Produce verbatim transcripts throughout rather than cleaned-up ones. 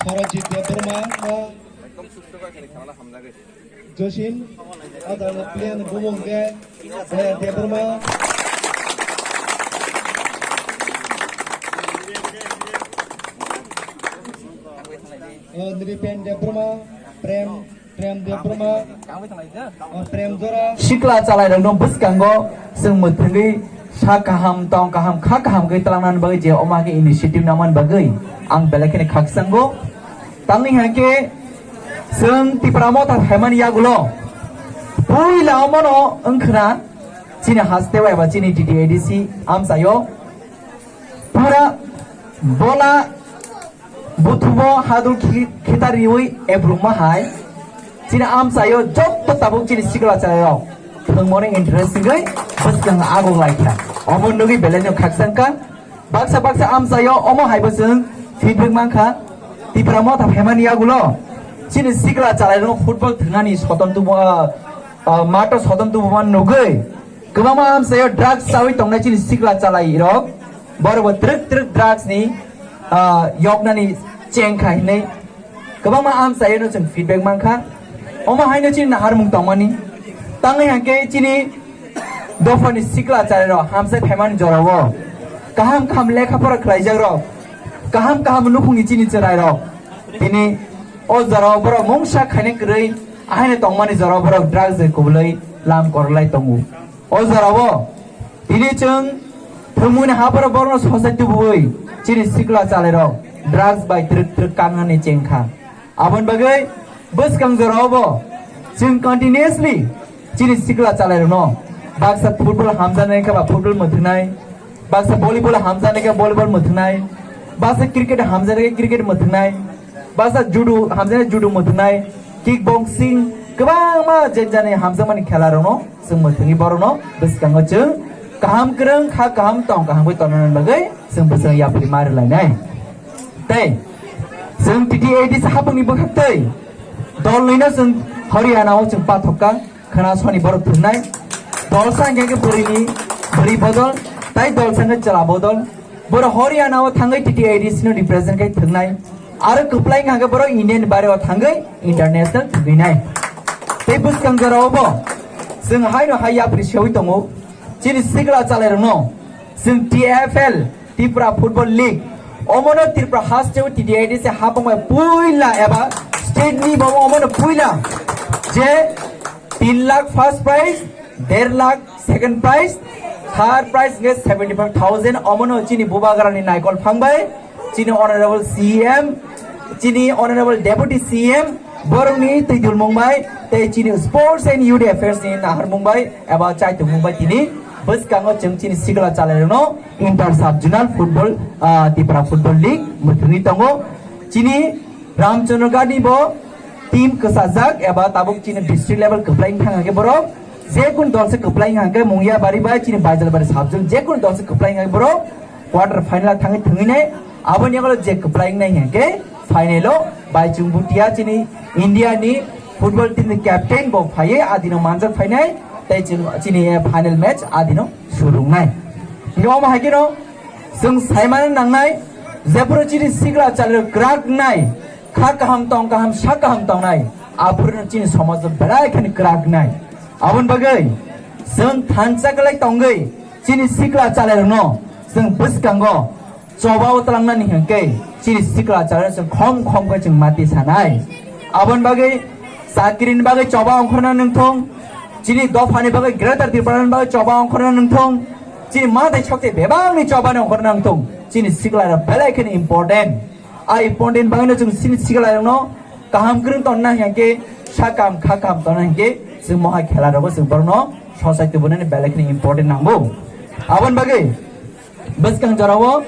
Horajit Debbarma, Josim, ada player ni bumung ke, eh, Debbarma. Oh, Nripen Debbarma, Prem, Prem Debbarma, oh, Prem Jora. Sikla chalairokno bwskango chwng mwthangwi sa kaham, tong kaham, kha kaham khe twlangnani bagwi je omo hai khe initiative nangmani bagwi ang belai kheno khakchango. Tangwi hai khe chwng Tipra Motha phaimani yagulo puila omono wngkhna chini hasteo eba chini T T A D C amchaio pura bola buthubo hadul khi-, khita riwi ebruma hai chini amchaio jotto tabuk chini sikla chalairok thwngmani interest wngwi bwskang aguk laikha. Omo nugwi belai no khakchangkha. Baksa baksa amchaio omo haibo chwng feedback mankha. Tipra Motha phaimani yagulo chini sikla chalairokno football thwngnani soton tubu, ah, ah, mato soton tubu man nugwi kwbangma amchaio drugs chawi tongnai chini sikla chalairok. Borokbo twrwk twrwk drugs ni, ah, yoknani chengkha hinwi kwbangma amchaio no chwng feedback mankha. Omo haino chini naharmung tongmani. Tangwi hangkhe chini dophani sikla chalairok hamsai phaimani jorao kaham kaham lekha pora khlaijakrok, kaham kaham nukhungni chini chwrairok tini o jorao borok mungsa khaina kwrwi ahaino tongmani jorao borok drugs bai kubulwi lam korlai tongo. O jorao tini chwng thwngmungni ha borok borokno sochai tubuwi chini sikla chalairok drugs bai twrwk twrwk kangnani chengkha. Aboni bagwi bwskang jorao bo chwng continuously chini sikla chalairokno baksa football hamjaknai khe ba football mwthwngnai, baksa volleyball hamjaknai khe volleyball mwthwngnai, baksa cricket hamjaknai khe cricket mwthwngnai, baksa judo hamjaknai judo mwthwngnai, kick boxing kwbangma jenjani hamjakmani khelarokno chwng mwthwngwi borokno bwskango chwng kaham kwrwng kha kaham tong kaham khe tongnani bagwi chwng bwskango yapri ma rwlainai. Tei chwng T T A D C hapungni bwkhaktwi dolnwino chwng Haryana o chwng pathokka khwna soni borok thwngnai. Dolsa hwnkhe khe bwrwini bwrwi bodol tei dolsa hwnkhe chwla bodol. Borok Haryana o thangwi T T A D C no represent khai thwngnai. Aro kwplai hwnkhe borok Indian bare o thangwi international thwngwinai. Tei bwskang jorao bo chwng haino hai yapri sewi tongo. Chini sikla chalairokno chwng T F L Tripura Football League omono Tripura hasteo T T A D C hapongbai puila eba state ni bo omono puila je tin lakh first prize, der lakh second prize, third prize hwnkhe seventy five thousand omono chini bubagrani naikol phangbai, chini honorable C M, chini honorable deputy C M, borokni twidulmung bai tei chini sports and youth affairs ni naharmung bai eba chaitungmung bai tini bwskango chwng chini sikla chalairokno inter sub zonal football, ah, Tripura Football League mwthangwi tongo. Chini Ramchandra Gandhi bo team kwchajak eba tabuk chini district level kwplai wngkha hwnkhe borok jekunu dol se kwplai wngkha hwnkhe Mungiabari bai chini Baijalbari sub zone jekunu dol se kwplai wngkha hwnkhe borok quarter final thangwi thwngwi nai. Aboni yagulo je kwplai wngnai hwnkhe final o Baichung Bhutia chini India ni football team ni captain bo phaiwi adino manjak phainai tei chini, chini final match adino surungnai. Hwnkhe omo hai kheno chwng saimano nangnai jephuru chini sikla chalairok kwrak wngnai. Kha kaham tong kaham, sa kaham tongnai, aphuru chini somajo belai kheno kwrak wngnai. Aboni bagwi chwng thansa kwlai tongwi chini sikla chalairokno chwng bwskango choba o twlangnani hwnkhe chini sikla chalairok chwng khom khom khe chwng mati sanai. Aboni bagwi chakrini bagwi choba ongkhorna nangthung, chini dophani bagwi Greater Tripura ni bagwi choba ongkhorna nangthung, chini matai sokte bebakni choba ni ongkhorna nangthung, chini sikla rok belai kheno important. A important bagwino chwng chini sikla rokno kaham kwrwng tonna hwnkhe, sa kaham kha kaham tonna hwnkhe, chwng mohai khela rogo chwng borokno sochai tubunani belai kheno important nango. Aboni bagwi bwskang jorao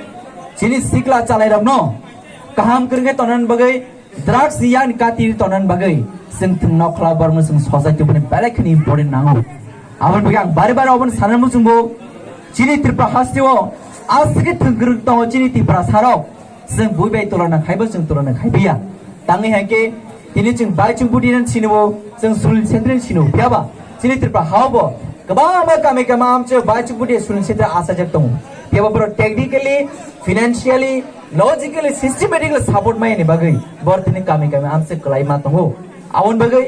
chini sikla chalairokno kaham kwrwng khe tonnani bagwi, drugs ni yang kati tonnani bagwi chwng thwng nokhola borokno chwng sochai tubuni belai kheno important nango. Aboni bagwi ang bare bare obono sanani muchungo, chini Tripura hasteo aswk khe thwng kwrwng tongo chini Tripura sarok. Chwng bui bai tulana khaibo chwng tulana khaibiya. Tangwi hai khe tini chwng bai chwng budi ran sinibo, chwng sulil setri sinibo. Phiyaba chini Tripura hao bo kwbangma kami kama amche bai chwng budi sulil setri asajak tongo. Phiyaba borok technically, financially, Logically, systematically support mai ni bagwi bor tini kami kami amse kwlai ma tongo. Aboni bagwi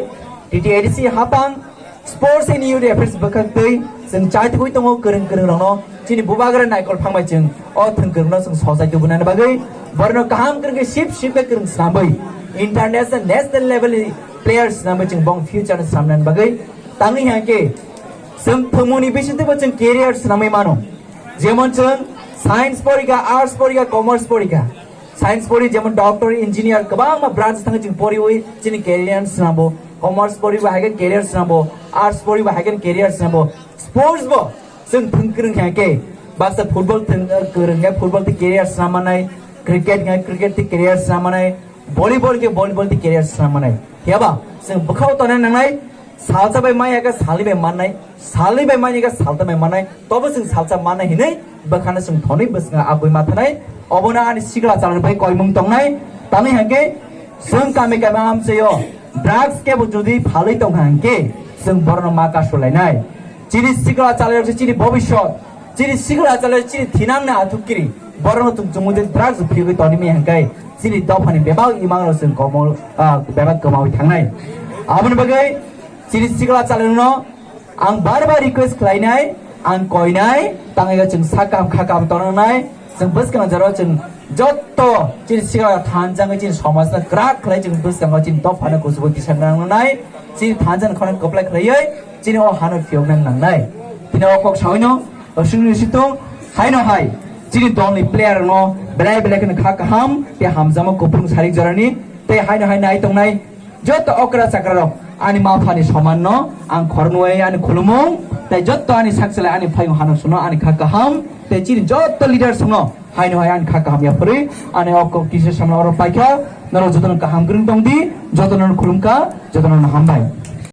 T T A D C hapang sports and youth affairs bwkhak twi chwng chai tugwi tongo kwrwng kwrwng rokno chini bubagra naikol phangbai chwng o thwng kwrwngno chwng sojai tubunani bagwi borno kaham kwrwng khe sip sip khe kwrwng swnamwi international national level ni players swnamwi chwng bong future swnamnani bagwi tangwi hangkhe chwng thwngmungni bisingtwibo chwng career swnamwi mano. Jemon chwng science porikha, arts porikha, commerce porikha. Science pori jemon doctor, engineer, kwbangma branch thangwi chwng poriwi chini career swnambo. Commerce poribo hai khe career swnambo, arts poribo hai khe career swnambo. Sports bo chwng thwng kwrwng kha khe baksa football thwng kwrwng khe football tei career swnam manai, cricket khe cricket tei career swnam manai, volleyball khe volleyball tei career swnam manai. Phiya ba chwng bwkhao tonai nangnai, salsa bai maya khe salni bai mannai, salni bai maya khe salta bai mannai, tobo chwng salsa mannai hinwi bwkhano chwng thonwi bwskango abwi mathanai. Obono ani sikla chalani bai koimung tongnai, tamni hangke chwng kami kami amchaio drugs kebo jodi phalwi tongkha hangke chwng borno ma kasulainai. Chini sikla chalai rok se chini bobisot, chini sikla chalai chini thinang na athukiri, borno tung chungu de drugs phiyogwi tonimi hangkai chini dophani bebak imang rok chwng komol, ah, bebak kwmawi thangnai. Aboni bagwi chini sikla chalai rokno ang bar bar request khlainai, ang koinai, tangwi chwng sakam khakam tongnai, chwng bwskang jaro chwng jotto chini sikla thanjangwi chini somajno kwrak khlai chwng bwskango chini dophano kuchugo tisang nangnai, chini thanjani khorang kwplai khlaiwi chini o hano phiyokna nangnai. Tini o kok saino, o sungni situng, haino hai, chini dolni player no belai belai kheno kha kaham, tei hamjama kupung sarik jorani, tei haino hai nai tongnai, joto okra chakra rok, ani ma phani soman no, ang khornoi ani khulumung, tei joto ani sakchalai ani phayung hano suno, ani kha kaham, tei chini joto leaders no, haino hai ani kha kaham yapharwi, ani o kok kisa samna oro paikha, norok joto no kaham gring tongdi, joto no khulumkha, joto no hambai.